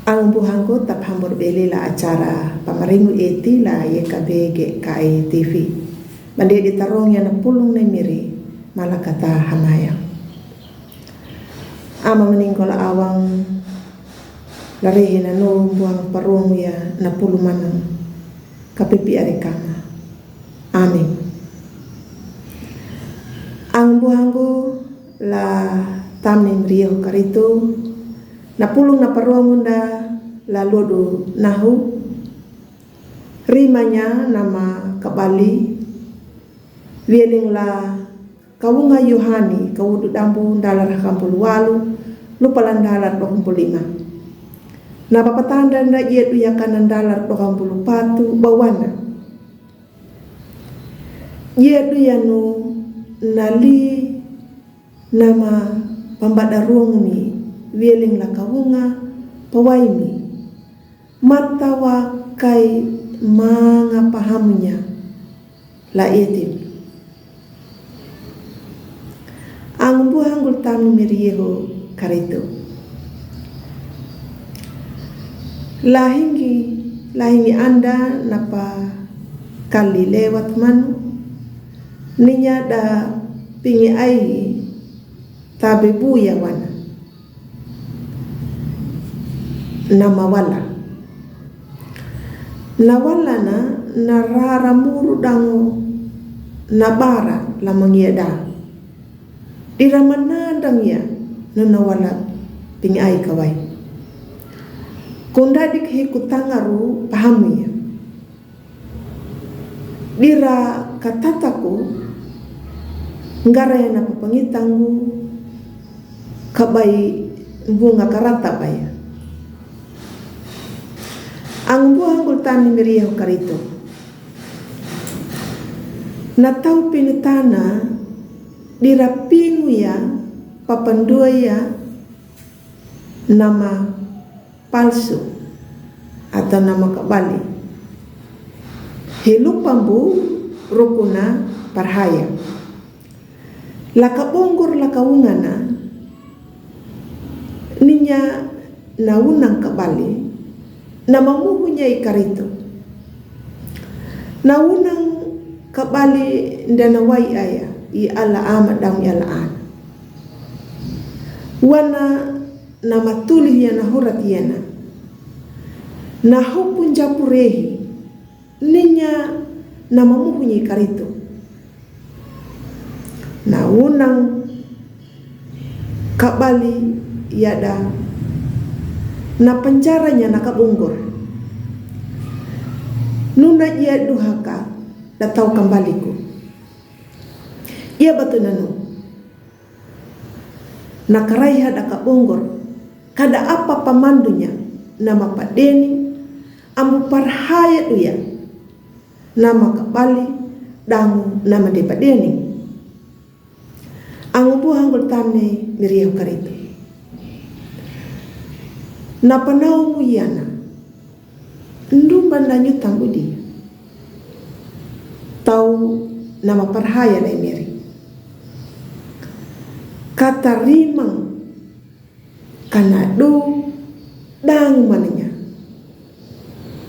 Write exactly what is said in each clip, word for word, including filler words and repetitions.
Ang buhanggo, ta pahambur beli la acara pamaringu eti la Y K B G K I T V. Bande di tarong ya na pulung na miri, malakata hamaya. Ama meninggal awang larehe na no buang parong ya na pulung manang kapipi ari kama. Amin. Ang buhanggo la tamni mriho karito, na pulung na parong unda la lodu nahu, rimanya nama kabali, wieling la kawunga Yohani, kawudu dambu dalar hakampul walu, lupalan dalar dokampul lima. Na papatanda nda iedu yakana dalar dokampul patu bawana. Iedu yanu nali nama pambada ruangmi, wieling la kawunga pawaimi. Matawa kai manga pahamunya la etim. Ang buhanggul tamni miri yeho karito. Lahingi, lahingi anda napa kali lewat manu, ninya da pingi ai tabe buya wana. Nama wala. Na wala na, na rara muru dango, na bara la mangia da. Dira manandang ya, na na wala pingi ai kawai. Kunda dik he kutangaru pahamu ya. Dira katataku, ngara ya na papangitangu, kabai bunga karata baya. Ang buhanggul tamni miri yeho karito. Na tau pinutana, dira pingu ya, papandua ya, nama palsu, atau nama kabali. Hilupa bu rukuna parhaya. La kabonggur la kawungana, ninya na wunang kabali, na mamuhunya i karito. Na wunang kabali nda na wai aya, i ala ama dang i ala ana. Wana na matulih ya na hurat ya na. Na hupun japurehi, ninya na mamuhunya i karito. Na wunang kabali yada, na penjaranya na kabonggur. Nuna ia duhaka da tau kambaliku. Ia batu nanu. Na karaiha da kabonggur. Kada apa pamandunya, nama padening, ambu parhaya duya. Nama kabali, dangu, nama de padening. Ang buhanggul tamni miri yeho karito. Na panau mu yana. Ndumba na nyutambu di. Tau nama parhaya lai miri. Kata rimang kana du dang mananya.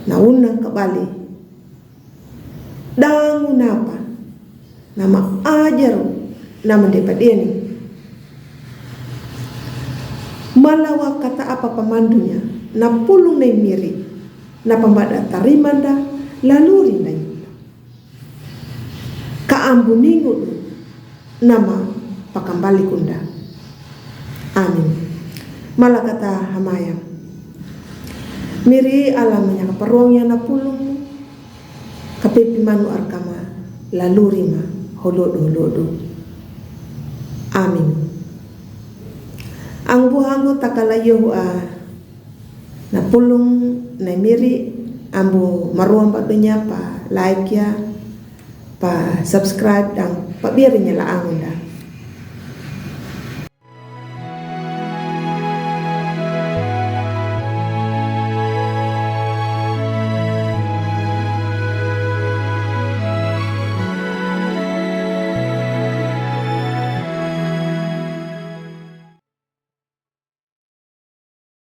Na wunang kabali. Dangu napa. Nama ajaru. Nama de padening. Malawa kata apa pamandunya. Na pulung na miri. Na pambada tarimanda. Laluri na yuta. Ka ambu ningu du. Nama pakambali kunda. Amin. Malakata hamaya. Miri ala manya kaparong ya na pulung. Kapepi manu arkama. Laluri ma. Holodu holodu. Amin. Ang buhanggul takala yohu a. Na pulung na miri ambu maruang ba dunya pa like ya, pa subscribe dan pa biar nya la angunda.